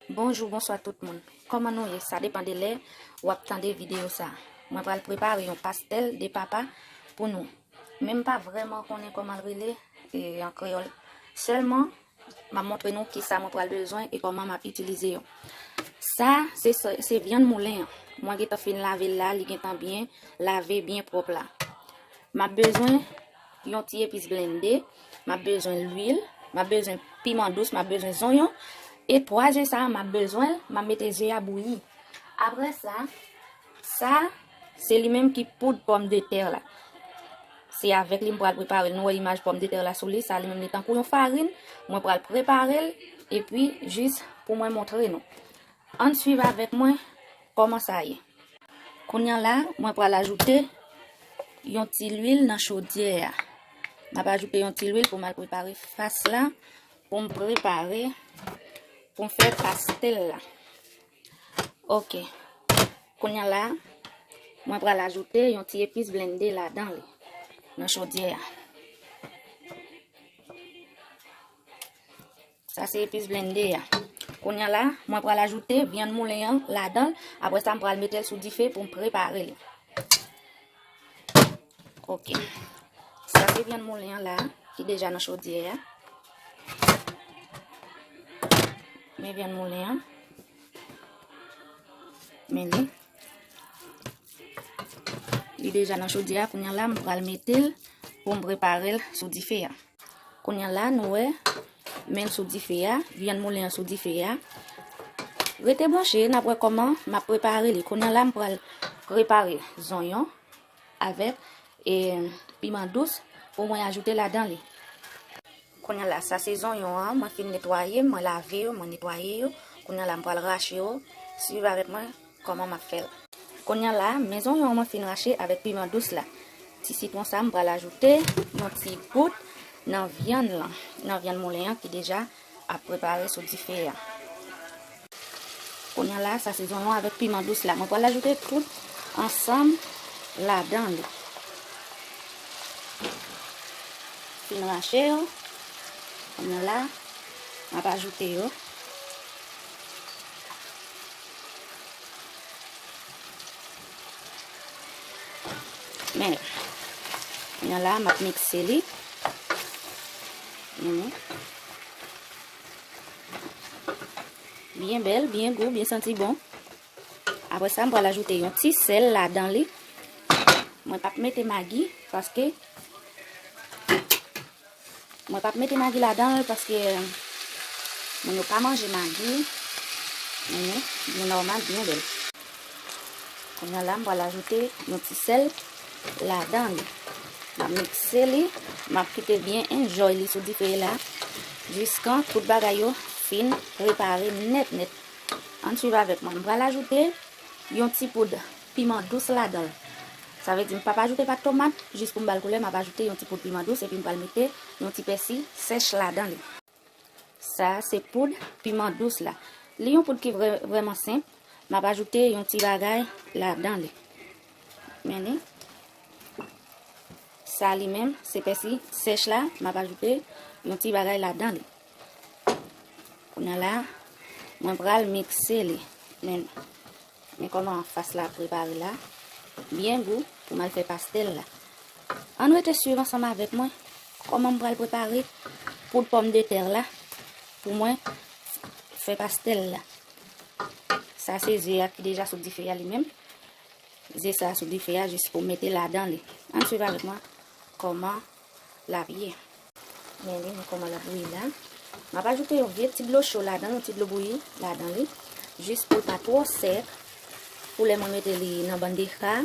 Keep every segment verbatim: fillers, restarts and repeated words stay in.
Bonjou, bonswa tout moun. Kòman nou ye? Sa depann de lè w ap tande videyo sa. Mwen pral prepare yon pastèl de papa pou nou. Men m pa vrèman konnen kòman l rele, e, an kreyòl. Sèlman, m ap montre nou kisa mwen pral bezwen e kòman m ap itilize yo. Sa, se, se, se vyann moulen an. Mwen gentan fin lave l la, li gentan byen lave, byen pwòp la. M ap bezwen yon ti epis blende, m ap bezwen lwil, m ap bezwen piman dous, m ap bezwen zonyon. E twa ze sa a, m ap bezwen l, m ap mete ze a bouyi. Apre sa, sa, se li menm ki poud pòmdetè la. Se avèk li m pral prepare l. Nou wè imaj pòmdetè la sou li, sa li menm li tankou yon farin. Mwen pral prepare l, epi jis pou mwen montre nou. Ann swiv avèk mwen kòman sa ye. Kounye a la, mwen pral ajoute yon ti lwil nan chodyè a. M ap ajoute yon ti lwil pou m al prepare fas la, pou m prepare, pou m fè pastèl la. Ok. Kounye a la, mwen pral ajoute yon ti epis blende ladan li, nan chodyè a. Sa se epis blende a. Kounye a la, mwen pral ajoute vyann moulen an ladan l. Apre sa, m pral mete l sou dife pou m prepare li. Ok. Sa se vyann moulen an la, ki deja nan chodyè a. Men vyann moulen an. Men li. Li deja nan chodyè a, kounye a la, m pral mete l pou m prepare l sou dife a. Kounye a la, nou wè, men l sou dife a, vyann moulen an sou dife a. Rete branche, n ap wè kòman m ap prepare li. Kounye a la, m pral prepare zonyon avèk, e, piman dous pou mwen ajoute ladan li. Kounye a la, sa se zonyon an, mwen fin netwaye, mwen lave yo, mwen netwaye yo. Kounye a la, m pral rache yo. Swiv avèk mwen kòman m ap fè l. Kounye a la, men zonyon an mwen fin rache avèk piman dous la. Ti sitwon sa, m pral ajoute yon ti gout nan vyann lan, nan vyann moulen an ki deja ap prepare sou dife a. Kounye a la, sa se zonyon avèk piman dous la. Mwen pral ajoute tout ansanm ladan li. Fin rache yo. Kounye a la, m ap ajoute yo. Men, kounye a la, m ap mikse li. Men, byen bèl, byen gou, byen santi bon. Apre sa, m pral ajoute yon ti sèl ladan li. Mwen p ap mete magi, paske Mwen p ap mete magi ladan l paske moun yo pa manje magi. Men li byen nòmal, byen bèl. Kounye a la, m pral ajoute yon ti sèl ladan li. M ap mikse li, m ap kite l byen enjoy li sou dife la, jiskan tout bagay yo fin prepare nèt nèt. Ann swiv avèk mwen. M pral ajoute yon ti poud piman dous ladan l. Sa vle di m p ap ajoute pat tomat, jis pou m ba l koulè, m ap ajoute yon ti poud piman dous, epi m pral mete yon ti pèsi sèch ladan li. Sa a se poud piman dous la. Li yon poud ki vrè-, vrèman senp. M ap ajoute yon ti bagay ladan li. Men li. Sa li menm, se pèsi sèch la, m ap ajoute yon ti bagay ladan li. Kounye a la, mwen pral mikse li. Men, men kòman fas la prepare la. Byen gou pou m al fè pastèl la. Ann rete swiv ansanm avèk mwen kòman m pral prepare poud pòmdetè la pou mwen fè pastèl la. Sa se ze a ki deja sou dife a li menm. Ze sa sou dife a jis pou mete ladan li. Ann swiv avèk mwen kòman l ap ye. Men li, men kòman l ap bouyi la. M ap ajoute yon vye ti dlo cho ladan, yon ti dlo bouyi ladan li. Jis pou l pa twò sèk. Pou lè mwen mete li nan bandeja,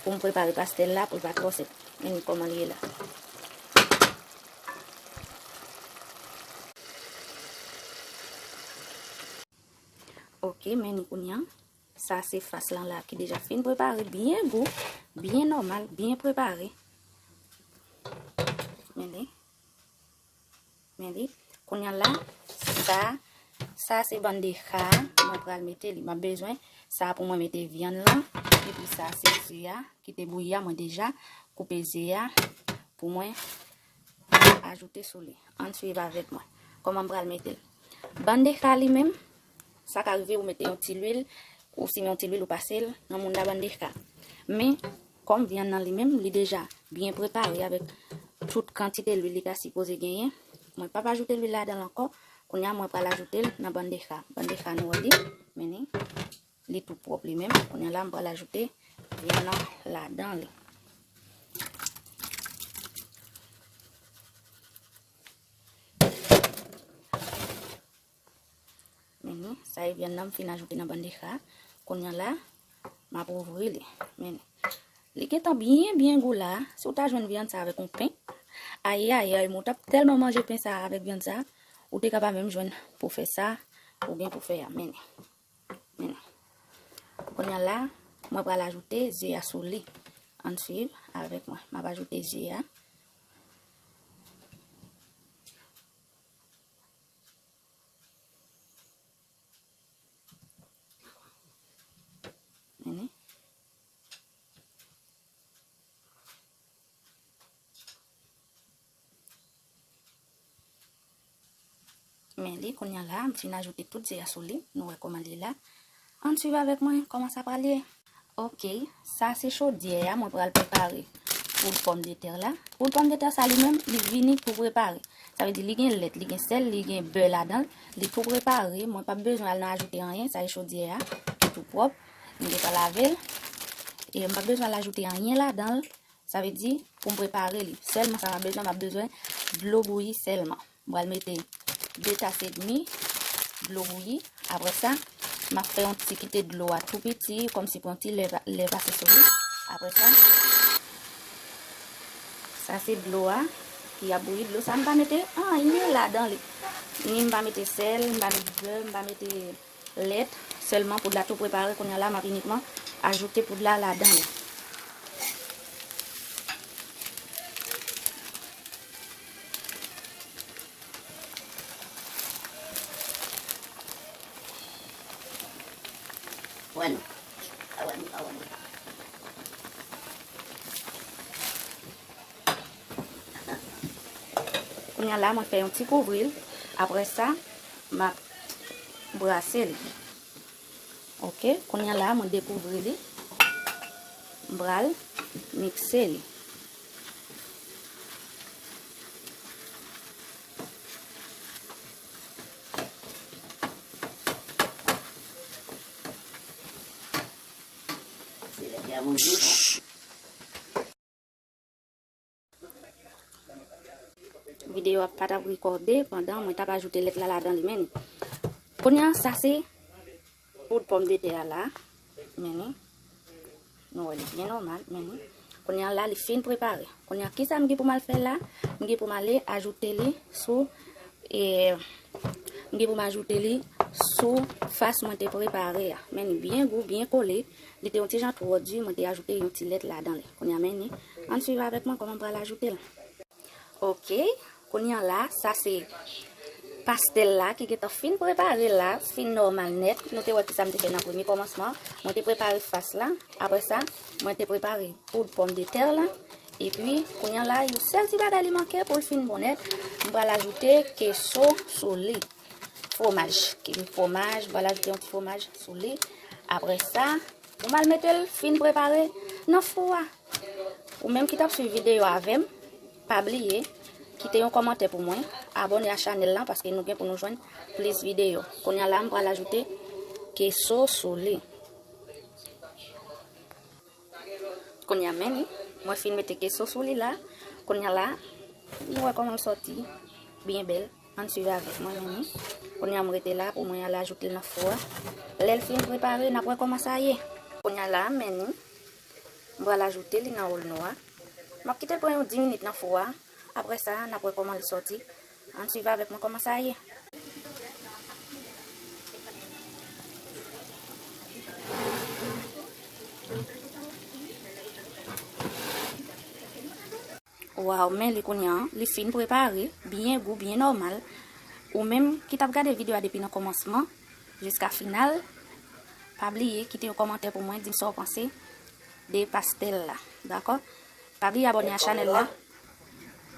pou m prepare pastèl la, pou l pa twò sèk. Men li kòman li ye la. Ok, men li kounye a. Sa se fas lan la ki deja fin prepare, byen gou, byen nòmal, byen prepare. Men li. Men li. Kounye a la, sa, sa se bandeja, mwen pral mete li. M ap bezwen sa pou mwen mete vyann lan. Epi sa se ze a ki te bouyi a, mwen deja koupe ze a pou mwen ajoute sou li. Ann swiv avèk mwen. Kòman m pral mete l? Bandeja li menm, sa ka rive ou mete yon ti lwil, ou simen yon ti lwil ou pase l nan mounda bandeja. Men, kòm vyann nan li menm, li deja byen prepare avèk tout kantite lwil li ta sipoze genyen, mwen p ap ajoute lwil ladan l ankò. Kounye a, mwen pral ajoute l nan bandeja. Bandeja nou wè li, men li, li tou pwòp li menm. Kounye a la, m pral ajoute vyann nan ladan li. Men ni, sa e vyann nan m fin ajoute nan bandeja. Kounye a la, m ap ouvri li. Men ni. Li gentan byen, byen gou la. Si w ta jwenn vyann sa avèk yon pen, ayayay, mwen t ap tèlman manje pen sa avèk vyann sa, ou te ka pa menm jwenn pou fè sa, ou gen pou fè a. Men ni. Men ni. Kounye a la, mwen pral ajoute ze a sou li. Ann swiv avèk mwen. M ap ajoute ze a. Men ni. Men li, kounye a la, m fin ajoute tout ze a sou li. Nou wè kòman li ye la. Ann swiv avèk mwen kòman sa pral ye. Ok, sa se chodyè a mwen pral prepare poud pòmdetè la. Poud pòmdetè sa li menm, li vini tou prepare. Sa vle di li gen lèt, li gen sèl, li gen bè ladan l, li tou prepare. Mwen p ap bezwen al nan ajoute anyen, sa e chodyè a ki tou pwòp. M deja lave l. E m p ap bezwen al ajoute anyen ladan l. Sa vle di, pou m prepare li, sèlman sa m ap bezwen, m ap bezwen dlo bouyi sèlman. M pral mete de tas edmi dlo bouyi. Apre sa, m ap fè yon ti kite dlo a tou piti, kòmsi pou yon ti lè, lè pase sou li. Apre sa, sa se dlo a ki ap bouyi. Dlo sa, m pa mete anyen ladan li. Ni m pa mete sèl, m pa mete bè, m pa mete lèt, sèlman poud la tou prepare. Kounye a la, m ap inikman ajoute poud la ladan li. Bueno, ah, bueno, ah, bueno. Kounye a la, mwen fè yon ti kouvri l. Apre sa, m ap brase li. Ok, kounye a la, mwen dekouvri li. M pral mikse li. Videyo a pa t ap rekòde pandan mwen t ap ajoute lèt la ladan li, men ni. Kounye a, sa se poud pòmdetè a la, men ni. Nou wè li byen nòmal, men ni. Kounye a la, li fin prepare. Kounye a, kisa m gen pou m al fè la? M gen pou m ale ajoute li sou, e, m gen pou m ajoute li sou fas mwen te prepare a. Men ni byen gou, byen kole. Li te yon ti jan twò di, mwen te ajoute yon ti lèt ladan li. Kounye a, men ni. Ann swiv avèk mwen kòman m pral ajoute l. Ok, kounye a la, sa se pastèl la ki gentan fin prepare la, fin nòmal nèt. Nou te wè kisa m te fè nan premye kòmansman. Mwen te prepare fas la. Apre sa, mwen te prepare poud pòmdetè la. Epi, kounye a la, yon sèl ti bagay li manke pou l fin bon nèt. M pral ajoute keso sou li. Fwomaj. Ki fwomaj, m pral ajoute yon ti fwomaj sou li. Apre sa, pou m al mete l fin prepare nan fou a. Ou menm ki t ap swiv videyo avè m, pa bliye kite yon kòmantè pou mwen, abòne a chanèl lan paske nou gen pou nou jwenn plis videyo. Kounye a la, m pral ajoute keso sou li. Kounye a, men ni, mwen fin mete keso sou li la. Kounye a la, nou wè kòman l sòti. Byen bèl. Ann swiv avèk mwen, men ni. Kounye a, m rete la pou mwen al ajoute l nan fou a. Lè l fin prepare, n ap wè kòman sa ye. Kounye a la, men ni. M pral ajoute li nan olno a. M ap kite l pran yon dis minit nan fou a. Apre sa, n ap wè kòman li sòti. Ann swiv avèk mwen kòman sa ye. Waw, men li kounye a, li fin prepare, byen gou, byen nòmal. Ou menm ki t ap gade videyo a depi nan kòmansman jiska final, pa bliye kite yon kòmantè pou mwen, di m sa w panse de pastèl la, dakò? Pa bliye abòne a chanèl la.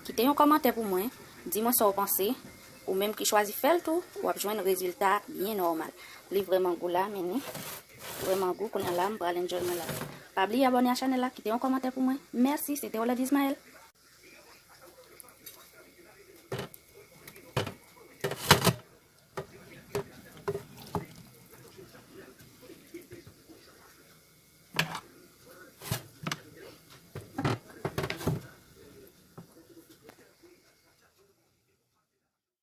Kite yon kòmantè pou mwen, di mwen sa w panse. Ou menm ki chwazi fè l tou, w ap jwenn rezilta byen nòmal. Li vrèman gou la, men li vrèman gou. Kounye a la, m pral enjoy mwen la. Pa bliye abòne a chanèl la, kite yon kòmantè pou mwen. Mèsi, se te Rolande Ismaël.